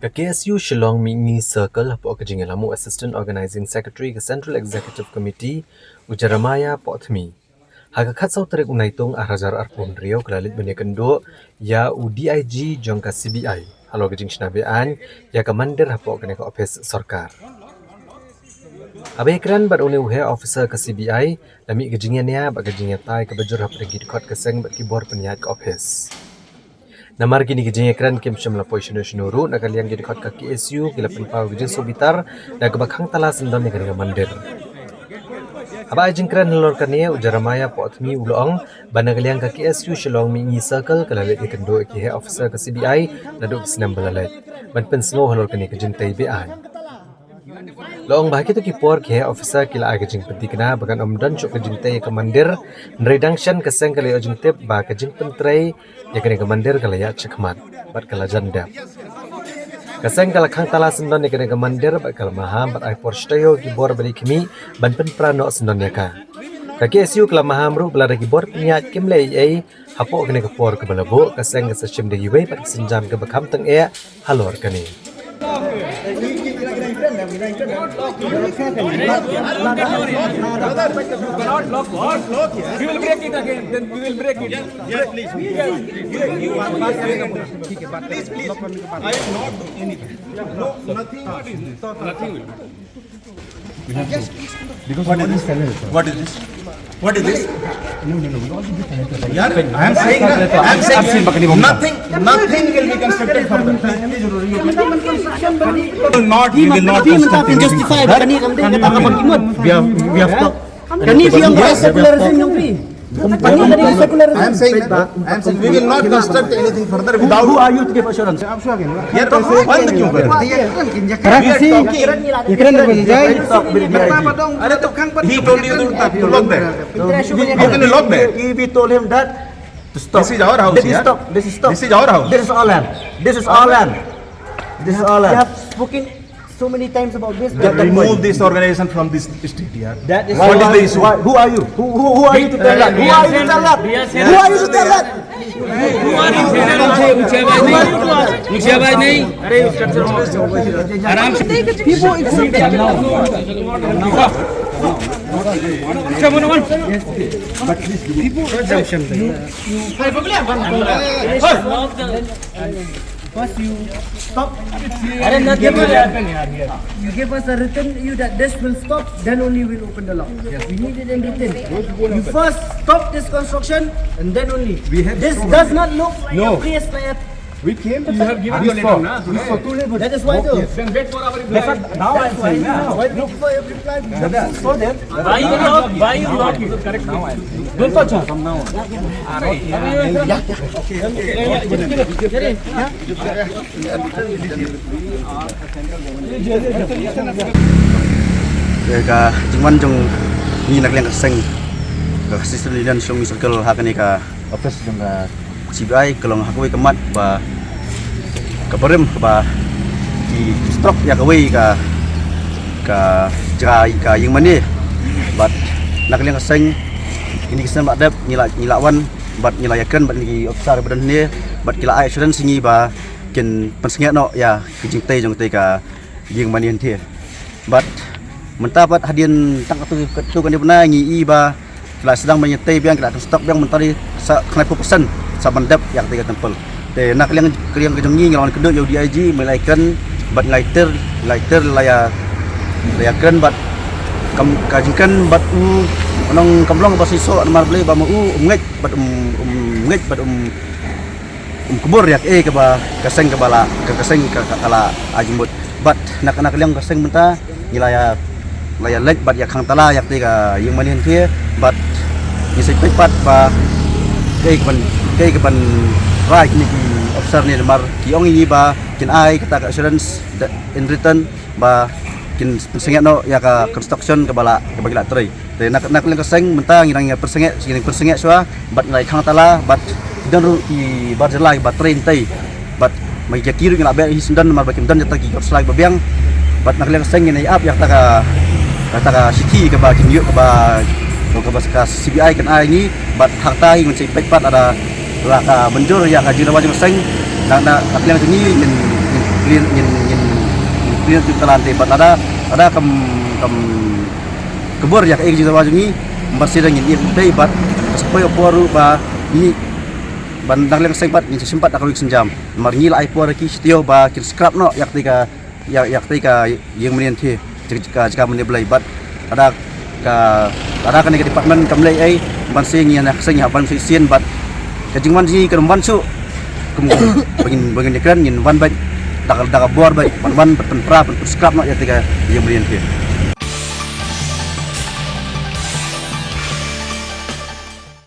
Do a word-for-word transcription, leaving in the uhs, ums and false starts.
Ka K S U Shillong Mihngi Circle hapoh ka jingïalam u Assistant Organizing Secretary ka Central Executive Committee, u Jeremiah Pohthmi, ha ka khatsaw tarik u Naitung ar hajar arphew hynriew ka la leit ban ïakynduh ïa u D I G jong ka C B I halor ka jingshna be-aiñ ïa ka mandir hapoh kane ka ophis sorkar. Haba ïakren bad une u heh officer ka C B I, la mih ka jingïania bad ka jingïatai kaba jur hapdeng ki dkhot ka seng bad ki bor pynïaid ka ophis. Namar kine ki jingïakren kim shym la poi shano shano ruh, na ka liang ki dkhot ka K S U ki la pynpaw ka jingsngewbitar da kaba khang tala syndon ïa kane ka mandir. Haba ai jingkren halor kane, u Jeremiah Pohthmi u la ong ba na ka liang ka K S U Shillong Mihngi Circle ka la leit ïakynduh ïa ki heh officer ka C B I naduh ki snem ba la leit ban pynsngew halor kane ka jingtei be-aiñ. La ong ba ha kito ki por ki heh officer ki la ai ka jingpynthikna ba kan ym don shuh ka jingtei ïa ka mandir, hynrei dang shen ka seng ka la ïoh jingtip ba ka jingpyntrei ïa kane ka mandir ka la ïaid shakhmat bad ka la jan dep. Ka seng ka la khang tala syndon ïa kane ka mandir bad ka la maham bad ai por shi taïew ki bor ba dei khmih ban pynpra noh syndon ïa ka. Ka K S U ka la maham ruh ba lada ki bor pynïaid kim leh ei ei hapoh kane ka por kaba la buh, ka seng ka sa shim da iwei pat ka sienjam kaba kham tyngeh halor kane. We will break it again, then we will break it. Yeah, please. Please, please. I will not do anything. No, nothing. Nothing will do. What is this? What is this? What is this? No, no, no. We all should be connected. Yaar, I am saying, I am saying nothing, nothing will be constructed further. Please, please, we will not, we will not construct anything further. We have, we have talked. Kane phi ong ba secular regime jong phi. Kane ka dei secular regime. I am saying that, I am saying we will not construct anything further without. Who are you to give assurance? Yaar, तो बंद क्यों कर रहे हो? Karen, we are talking. He told you to lock there. How can you lock there? We told him that to stop. This is our house, yaar. This is stop. This is stop. This is our house. This is our land. This is our land. This is our land. We have spoken so many times about this. Remove this organization from this state, yaar. That is what is the issue? Why, who are you? Who, who, who are you to tell that? Who are you to tell that? Who are you to tell that? Who are you to tell that? ऊंची आवाज नहीं, ऊंची आवाज नहीं। आराम से। People, it's okay. Come on, come on. People, First you stop. अरे, nothing will happen, yaar, here. You give us a written you that this will stop, then only we'll open the lock. Yes. We need it in written. You first stop this construction, and then only. We have this does not look like a place like a. We came. You have given your letter, na? We saw two laborers. That is why, though. Then wait for our reply. Now I am saying, na. Why wait for your reply? Brother, show them. Why you not? Why you not? Don't touch her. Ka jingwan jong ngi na ka liang ka seng ka Assistant Union Shillong Circle ha kane ka office jong ka C B I ka long ha kawei ka mat ba ka barim ba ki stroke ïa kawei ka ka jaka ka ïing mane. Bad na ka liang ka seng kine ki snem ba dep ngi la ngi la wan bad ngi la ïakren bad ki officer ba don hangne bad ki la ai assurance ïa ngi ba kin pynsangeh noh ïa ki jingtei jong katei ka ïing mane hynrei. Bad mynta pat hadien tang katto katne bnai ngi i ba ki la sdang ban ïatei biang, ki la construct biang mynta dei sa khyndai phew percent sa ban dep ïa katei ka temple. Te na ka liang ka liang ka jong ngi ngi la wan kynduh ïa u D I G, me la ïakren bad ngi la ïater, la ïater la ïa la ïakren bad kam ka jingkren bad u nong kam long ba shisha namar balei ba ma u um ngeit bad um um ngeit bad um um kbur ïa kaei kaba ka seng kaba la ka ka seng ka ka la ai jingmut. Bad na ka na ka liang ka seng mynta ngi la ïa la ïa leit bad ïa khang tala ïa katei ka ïing mane hynrei bad ngi sa peit pat ba kaei kaban kaei kaban rai kine ki officer ne namar ki ong ïa ngi ba kin ai kata ka assurance in written ba kin pynsangeh noh ïa ka construction kaba la kaba ki la trei. Te na na ka liang ka seng mynta ngi dang ïa pynsangeh ngi dang pynsangeh shuwa bad ngi la ïa khang tala bad don ruh ki bar jylla kiba trei hangtei bad ma ki jaki ruh ngi la beh hi syndon namar ba kim don jata ki kot slai ba biang. Bad na ka liang ka seng ngi ïa ap ïa kata ka kata ka shithi kaba kin ïoh kaba kaba ka C B I kan ai ngi bad hangta ngi ngi peit pat lada la ka mynjur ïa ka jingdawa jong ka seng na na ka liang jong ngi ngin clean, ngin ngin ngin clean up ïa ka lynti bad lada lada kam kam ka bor ïa ka ïing jong ngi, ban sdang ngin ïa ka lynti bad ka sa poi ka por ruh ba ngi ban dang leng seng bad ngin sa shim pat da kawei ka sienjam. Namar ngi la ai por ïa ki sha taïew ba kin scrap noh ïa kata ka ïa ïa kata ka ïing mane lynti, jaka jaka mane Blei bad lada ka lada kane ka department kam leh ei, ban sdang ngi ïa na ka seng ïa ban shisien bad ka jingwan jong ngi kan wan shuh. Kum ba ngin ba ngin ïakren ngin wan bad da ka da ka bor bad ban wan bad pynpra pyn scrap noh ïa kata ka ïing mane lynti.